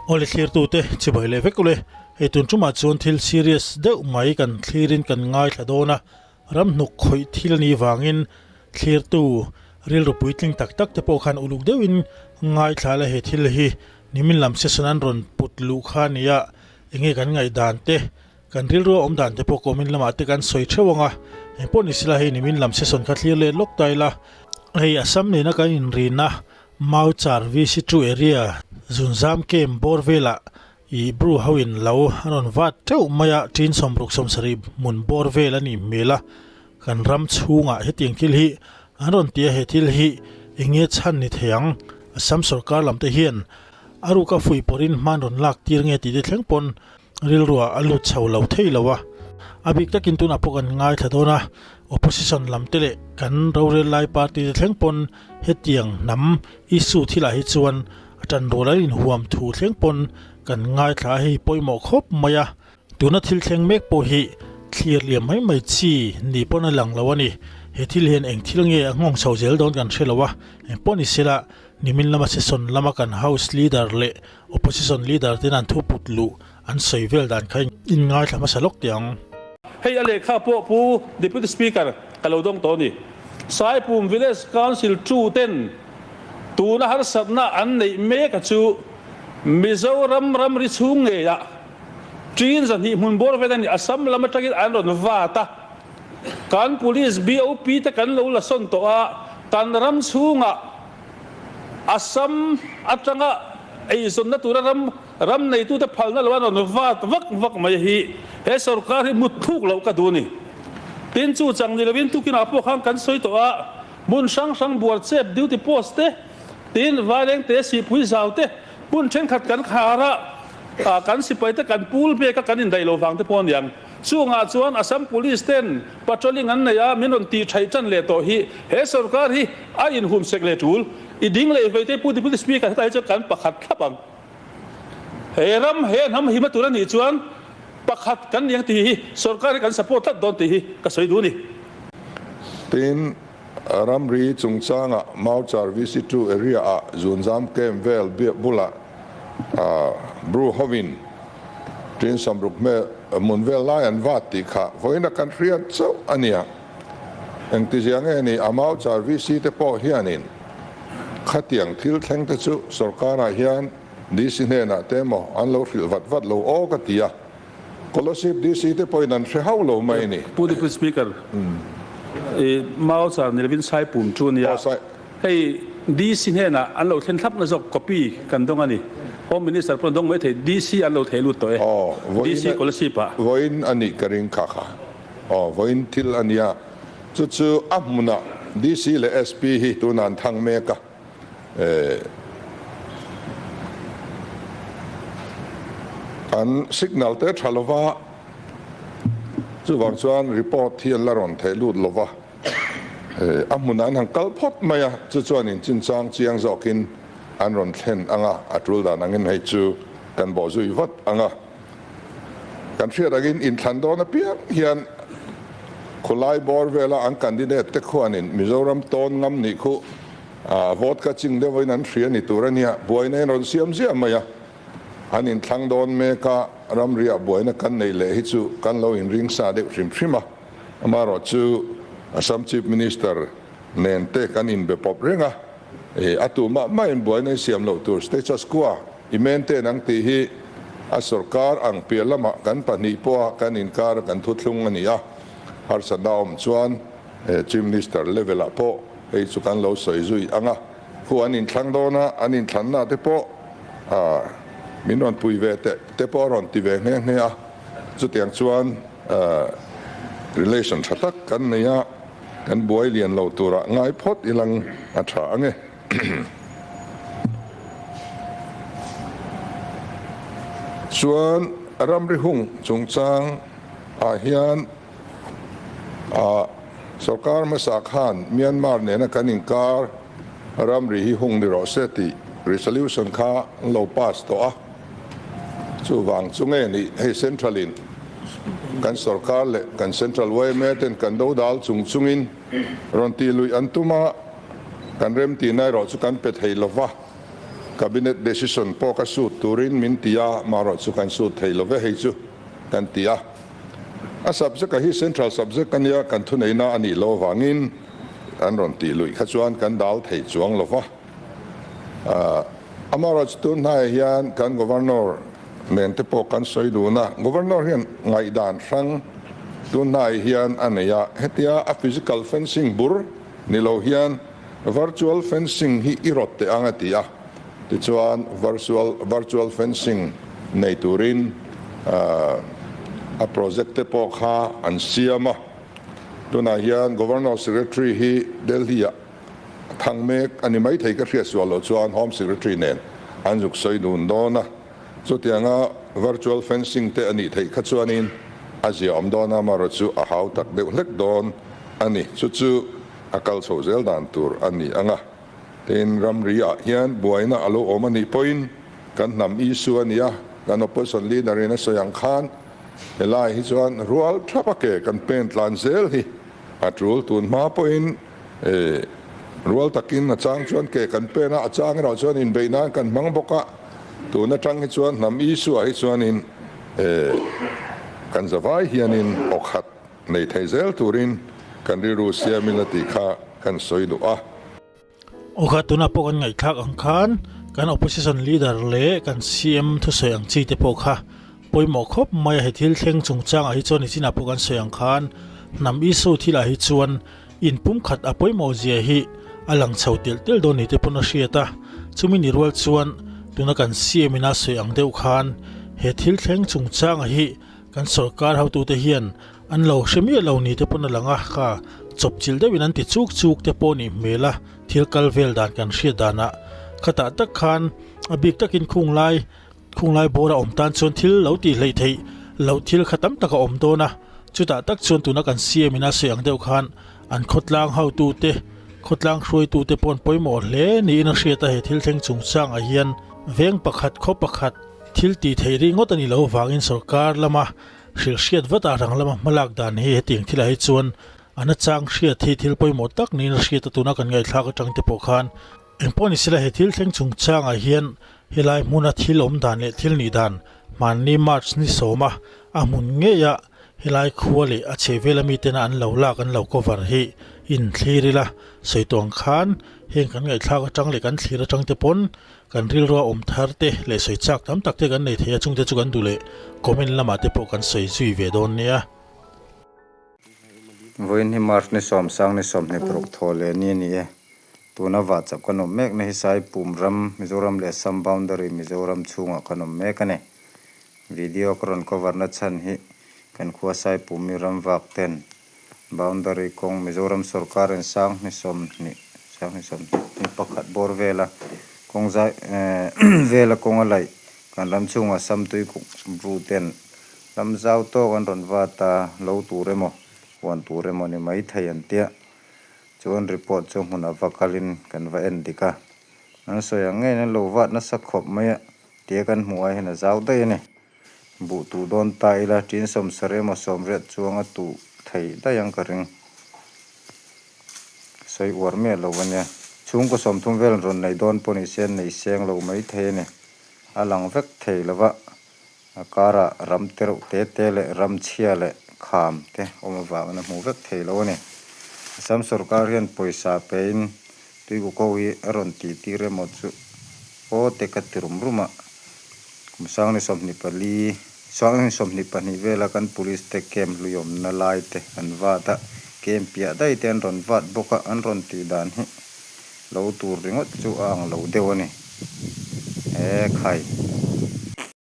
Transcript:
Awle thlirtute chibai leh vek ule, hei tun tumah chuan thil serious deuh mai kan thlirin kan ngaithla dawn a, ramhnuk khawih thil a nih vangin thlirtu rilru puitling tak tak te pawh khan uluk deuhin ngaithla la he thil hi nimin lam session an rawn put luh kha a nia, enge kan ngaihdan te Kan rilru a awm dan te pawh kawmin lamah te kan sawi theuh ang a, eng pawh ni sela hei nimin lam session kha thlir let lawk ta ila, hei Assam nena kan inrina Mauchar VC2 area Zunzam camp bawr velah ih Bru ho in lo a rawn vat teuh mai a, tin 67 hmun bawr vel a nih hmel a, kan ram chhungah hetiang thil hi an rawn ti a, he thil hi eng nge chhan ni thei ang? Assam sorkar lam te hian a ruka fuih pawrin hman rawn lak tir nge tih te thleng pawn Rilruah a lut chho lo thei lo a, a bik takin tunah pawh kan ngaithla dawn a, opposition lam te leh kan rorel lai party te thleng pawn hetiang hnam issue thilah hi chuan a tan rual an inhuam thu thleng pawn kan ngaithla a, hei pawimawh khawp mai a, tuna thil thleng mek pawh hi thlir liam mai mai chi ni pawn a lang lo a ni, he thil hian eng thil nge a nghawng chho zel dawn kan hre lo a, eng pawh ni sela nimin lama session lama kan house leader leh Opposition leader ten an thu put luh an sawi vel dan kha in ngaithla hmasa lawk teh ang. Hei a lehkha pawh Pu Deputy Speaker ka lo dawng tawh a ni. Saipum Village Council tu ten tuna harsatna an neih mek a chu Mizoram ramri chhung ngeiah ṭin 200 hmun bawr vel a ni. Assam lam atangin an rawn vat a, kan Police BOP te kan lo la sawn tawh a, kan ram chhungah Assam atanga eizawnna tura ram ram neitute phalna lo an rawn vat vak vak mai hi he sorkar hi mut thluk loh ka duh a ni. Tin, chu chang ni lovin tukinah pawh khan kan sawi tawh a, hmun hrang hrang buar chep duty post te, tin Vailengte sihpui zau te, hmun thenkhat kan khar a, kan sipaite kan pul bek a kan indaih lo vang te pawh a niang. Chungah chuan Assam Police ten patrolling an nei a, min rawn tih thaih tan leh tawh hi he sorkar hi a inhum sek leh tul. I ding leh vei te Pu Deputy Speaker hetah hi chuan kan pakhat thlap ang. He ram he hnam hima tur a nih chuan pakhat kan ni ang tih hi sorkar hi kan support tlat dawn tih hi ka sawi duh a ni. Tin, ramri chungchangah Mauchar VC2 area-ah Zunzam Camp vel bulah Bru hovin Tin 60 hmel hmun vel lai an vat tih kha vawiin a kan hriat chauh a nia. Engtizia nge ni a Mauchar VC te pawh hianin khatiang thil thleng te chu sorkarah hian DC hnenah te emaw an lo hrilh vat vat lo aw ka ti a. Kolasib DC te pawhin an hre hauh lo mai a ni. Pu Deputy Speaker, i Mauchar ni lovin Saipum chu a nia. Hei DC hnenah an lo thlen thlap na zawk copy kan dawng a ni. Home Minister pawh an dawng mai thei. DC an lo thei lut tawh e. DC Kolasib ah. Vawiin a nih ka ring kha kha. Aw vawiin thil a nia. Chu chu a hmunah DC leh SP hi tunah an thang mek a. An signal te tha lova, chuvang chuan report hi an la rawn theh lut lova. A hmunah an han kal phawt mai a, chu chuan in chinchang chiang zawkin an rawn thlen ang a, a tul dan angin hei chu kan bawh zui vat ang a. Kan hriat angin inthlan dawn apiang hian khawlai bawr vela an candidate te khuanin Mizoram tawn ngam nih khu vote ka ching deuhin an hria ni tur a nia, buaina in rawn siam ziah mai a, an inthlang dawn mek a, ramriah buaina kan nei leh hi chu kan lo inring sa deuh hrim hrim a. Amaherawh chu Assam Chief Minister nen te kan inbe pawp reng a, a tu mah mah in buaina i siam loh tur status quo i maintain ang tih hi a sorkar ang piah lamah kan pahnih pawha kan inkar a kan thuthlung a ni a, harsatna a awm chuan Chief Minister level ah pawh hei chu kan lo sawi zui ang a, khu an inthlang dawn a, an inthlanna te pawh min rawn pui ve teh te pawh a rawn ti ve nghe nghe a, chutiang chuan. Relation tha tak kan nei a, kan buai lian lo turah ngai phawt ilang a tha ang e. Chuan ramri hung chungchang ah hian sorkar hmasa khan Myanmar nena kan inkar ramri hi hung ni rawh se tih resolution kha an lo pass tawh a. Chuvang chu nge ni hei Central in kan sorkar leh kan Central yma ten kan do dal chung chungin rawn tih luih an tum a, kan remtihna erawh chu kan pe thei lova. Cabinet decision pawh ka sut turin min ti a, marawh chu kan sut thei lo ve hei chu kan ti a. A subject a hi central subject a nia, kan thuneihna a nih loh avangin an rawn tih luih kha chuan kan dal thei chuang lo va. Amarawh chu tun hnaiah hian kan Governor nen te pawh kan sawi dun a, Governor hian ngaihdan hrang tun hnaiah hian a nei a, hetia a physical fencing bur ni lo hian Virtual fencing hi i rawt teh ang a ti a, tichuan virtual virtual fencing nei turin a project te pawh kha an siam a. Tunah hian Governor Secretary hi Delhi ah thang mek a ni maithei ka hriat sual loh chuan Home Secretary nen an zuk sawi dun dawn a, chutianga virtual fencing te a nih theih kha chuanin a zia awm dawn a, amaherawhchu chu a hau tak deuh hlek dawn a ni. Chu chu. A kal chho zel dan tur a ni ang a, tin ramri ah hian buaina a lo awm a nih pawhin kan hnam issue a ni a, kan opposition leader in a sawi ang khan helai hi chuan rual thap a ke kan pen tlan zel hi a tul tun hma pawhin rual takin a chang chuan ke kan pen a, a chang erawh chuan inbeih nan kan hmang bawk a, tun atang hi chuan hnam issue ah hi chuanin kan zavai hianin aw khat. Nei thei zel turin kan rilru siamin a tih kha kan sawi duh a. Aw kha tunah pawh kan ngaihthlak ang khan kan opposition leader leh kan CM thusawi ang chi te pawh kha pawimawh khawp mai a, he thil thleng chungchangah hi chuan nichinah pawh kan sawi ang khan hnam issue thilah hi chuan inpumkhat a pawimawh zia hi a lang chho telh telh dawn ni te pawn a hriat a, chumi ni rual chuan tuna kan CM ina sawi ang deuh khan he thil thleng chungchangah hi Kan sorkar hotute hian an lo hre miah lo ni te pawn a lang a, kha chawpchilh deuhin an ti chuk chuk te pawh nih hmel a, thil kal vel dan kan hriat danah khatah tak khan a bik takin khung lai khung lai bawr a awm tan chuan thil lo tih hleih theih loh thil kha tam tak a awm dawn a, chutah tak chuan tuna kan CM in a sawi ang deuh khan an khawtlang hotute khawtlang hruaitute pawh an pawimawh hle niin a hriat a, he thil thleng chungchangah hian veng pakhat khaw pakhat Thil tih theih rih ngawt a ni lo vangin sorkar lama hrilh hriat vat a rang lama hmalak dan hi hetiang thilah hi chuan a nachang hriat hi thil pawimawh tak niin a hriat a tuna kan ngaihthlak atang te pawh khan engpawh ni sela he thil thleng chungchangah hian helai hmuna thil awm dan leh thil nih dan hmanni March ni sawma a hmun ngeia helai khua leh a chhehvela mitena an lo lak an lo cover hi inthlir ila sawi tawh ang khan heng kan ngaihthlak atang leh kan thlir atang te pawn Kan rilrua awm thar te leh sawi chak tam tak te kan nei thei a, chungte chu kan duh leh comment lamah te pawh kan sawi zui ve dawn nia. Vawiin hi March ni sawmsang ni 26 thaw leh ni a ni e. Tuna vahchap kan awm mekna hi Saipum ram, Mizoram leh Assam boundary Mizoram chhungah kan awm mek a ni. Video ka rawn cover na chhan hi kan khua Saipum mi ram vak ten Boundary kawng Mizoram sawrkarin 20 21 bawr vela kawng zai vela kawng a laih kan ram chhungah Samtui bu ten ram zau tawk an rawn vat a, lo tur emaw huan tur emaw ni mai thei an tia. Chuan report chu hmunah va kalin kan va en dik a, an sawi ang ngeiin an lo vat nasa khawp mai a, tia kan hmuh ai hian a zau daih a ni. Buh tuh dawn ta ila tin 70 emaw 80 chuanga tuh thei daih ang ka ring. Sawi uar miah lo a nia. Chhungkaw 30 vel rawn nei dawn pawh ni se an nei seng lo mai thei a ni. A lang vek thei lo va, a karah ram te reuh te te leh ram chhia leh kham te awm avangin a hmu vek thei lo a ni. Assam sorkar hian pawisa pein Tuikuk ho hi a rawn tih tir emaw chu aw te ka ti rum rum a. Kum 24, 22 vela kan police te camp hlui awmna lai te an vat a, camp piah daih te an rawn vat bawk a, an rawn tih dan hi lo tur ringawt chu a ang lo deuh a ni. E khai!